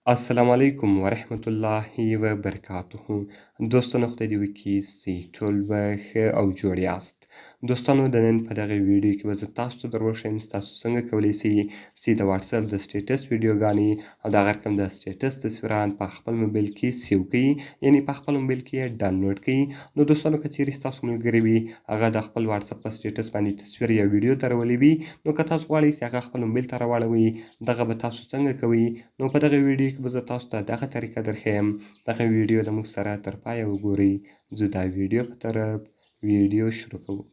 السلام علیکم ورحمت الله وبرکاته. دوستانو، خدای دې وکړي چې ټول به ښه او جوړ یاست. دوستانو، د نن په دغه ویډیو کې به زه تاسو ته در وښیم چې تاسو څنګه کولی شئ چې د واتساپ د status ویډیوګانې او د هغه رقم د status تصویران په خپل موبایل کې save کړئ، یعنی په خپل موبایل کې یې ډاونلوډ کړئ. نو دوستانو، که چیرې ستاسو ملګری وي، هغه د خپل واتساپ په status باندې تصویر یا ویډیو درولې وي، نو که تاسو غواړئ چې هغه خپل موبایل ته راواړوئ، دغه به تاسو څنګه کوئ؟ نو په دغه ویډیو کې به زه تاسو ته دغه طریقه درښیم. دغه ویډیو د موږ سره تر پایه وګورئ. زه دا ویډیو په طرف ویډیو شروع کوو.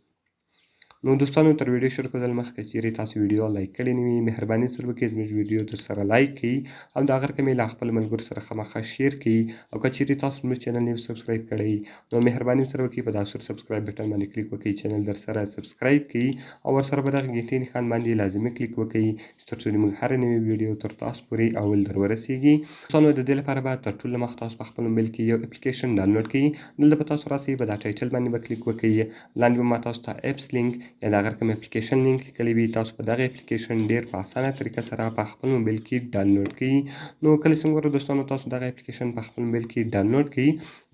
نو دوستانو، تر ویډیو شروع کولو مخکې چیرې تاسو ویډیو لایک کړې نه وي، مهرباني سره وکړئ زموږ ویډیو در سره لایک کړئ او د هغه رقم یې له خپل ملګرو سره خامخا share کړئ. او که چیرې تاسو زموږ چینل نه subscribe کړئ، نو مهرباني سره وکړئ په دا سور subscribe button باندې کلیک وکړئ، چینل در سره subscribe کړئ او ورسره په دغه ګنټې نښان باندې لازمي کلیک وکړئ چې تر څو موږ هره نوې ویډیو تر تاسو پورې اول در ورسیږي. دوستانو، د دې لپاره به تر ټولو مخ تاسو په خپل موبایل کې یو اپلیکیشن ډاونلوډ کړئ. دلته به تاسو راسئ، په دا title باندې به کلیک وکړئ. لاندې به ما تاسو ته apps link یا د هغه رقم اپلیکیشن لینک لیکلی وي. تاسو په دغه اپلیکیشن ډیر په اسانه طریقه سره په خپل موبایل کې ډاونلوډ کړئ. نو کله چې ګورو دوستانو، تاسو دغه اپلیکیشن په خپل موبایل کې ډاونلوډ کړئ،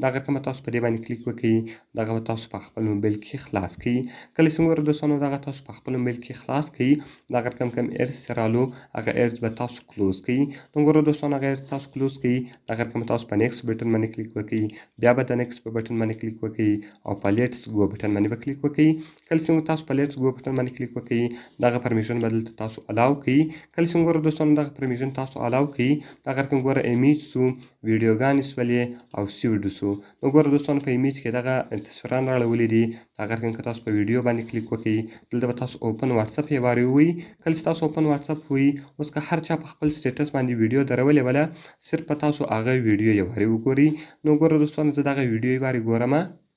دغه رقم تاسو په دې باندې کلیک وکړئ، دغه به تاسو په خپل موبایل کې خلاص کړئ. کله چې ګورو دوستانو، دغه تاسو په خپل موبایل کې خلاص کړئ، دغه رقم کوم ads رالو، هغه ads به تاسو close کړئ. نو ګورو دوستانو، هغه ads تاسو close کړئ، دغه رقم تاسو په next button باندې کلیک وکړئ، بیا به د next په بټن باندې کلیک وکړئ او په let's go button باندې به کلیک وکړئ. کله چې تاسو په let's go button باندې کلیک وکړئ، دغه permission به دلته تاسو allow کړئ. کله چې ګورو دوستانو، دغه permission تاسو allow کړئ، دغه رقم ګوره image سو، ویډیوګانې سولې او saved سو. نو ګوره دوستانو، په image کې دغه تصویران راړولي دي. دغه رقم که تاسو په ویډیو باندې کلیک وکړئ، دلته به تاسو open WhatsApp یې واري ووایي. کله چې تاسو open WhatsApp ووایي، اوس که هر چا په خپل status باندې ویډیو درولې وله، صرف په تاسو هغه ویډیو یې واري وګورئ. نو ګوره دوستانو، زه دغه ویډیو یې واري ګورم.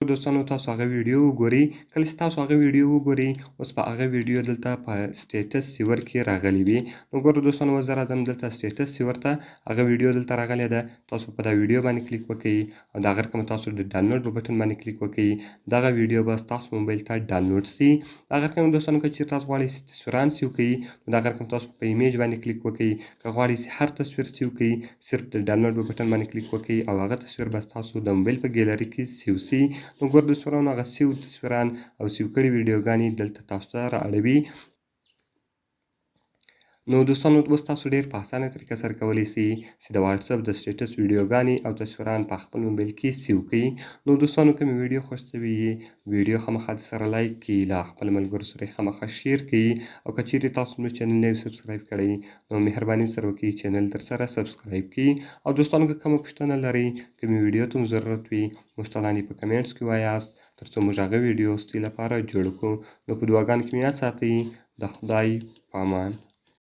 دوستانو، تاسو هغه ویډیو وګورئ. کله چې تاسو هغه ویډیو وګورئ، اوس په هغه ویډیو دلته په status saver کې راغلی وي. نو ګوره دوستانو، اوس زه راځم دلته status saver ته، هغه ویډیو دلته راغلی ده. تاسو په دا ویډیو باندې کلیک وکړئ او د هغه رقم تاسو د ډاونلوډ په بټن باندې کلیک وکړئ، دغه ویډیو به ستاسو موبایل ته ډاونلوډ سي. دغه رقم دوستانو، که چیرې تاسو غواړئ چې تصویران save کړئ، نو دغه رقم تاسو په image باندې کلیک وکړئ. که غواړئ چې هر تصویر save کړئ، صرف د ډاونلوډ په بټن باندې کلیک وکړئ او هغه تصویر به ستاسو د موبایل په ګیلري کې save سي. نو ګور دوستانو، هغه save تصویران او save کړي ویډیوګانې دلته تاسو ته را اړوي. نو دوستانو، اوس تاسو ډیر په اسانه طریقه سره کولی شئ چې د واتساپ د status ویډیوګانې او تصویران په خپل موبایل کې save کړئ. نو دوستانو، که مې ویډیو خوښ شوي وي، ویډیو خامخا سره لایک کړئ، له خپل ملګرو سره خامخا share کړئ او که چیرې تاسو زموږ چینل نه subscribe کړئ، نو مهرباني سره وکړئ چینل در سره subscribe کړئ. او دوستانو، که کومه پوښتنه لرئ، کومې ویډیو ته مو ضرورت وي، موږ ته لاندې په comments کې وایاست، تر څو موږ هغه ویډیو ستاسو لپاره جوړ کړو. نو په دعاګانو کې مې یاد ساتئ. د خدای په امان.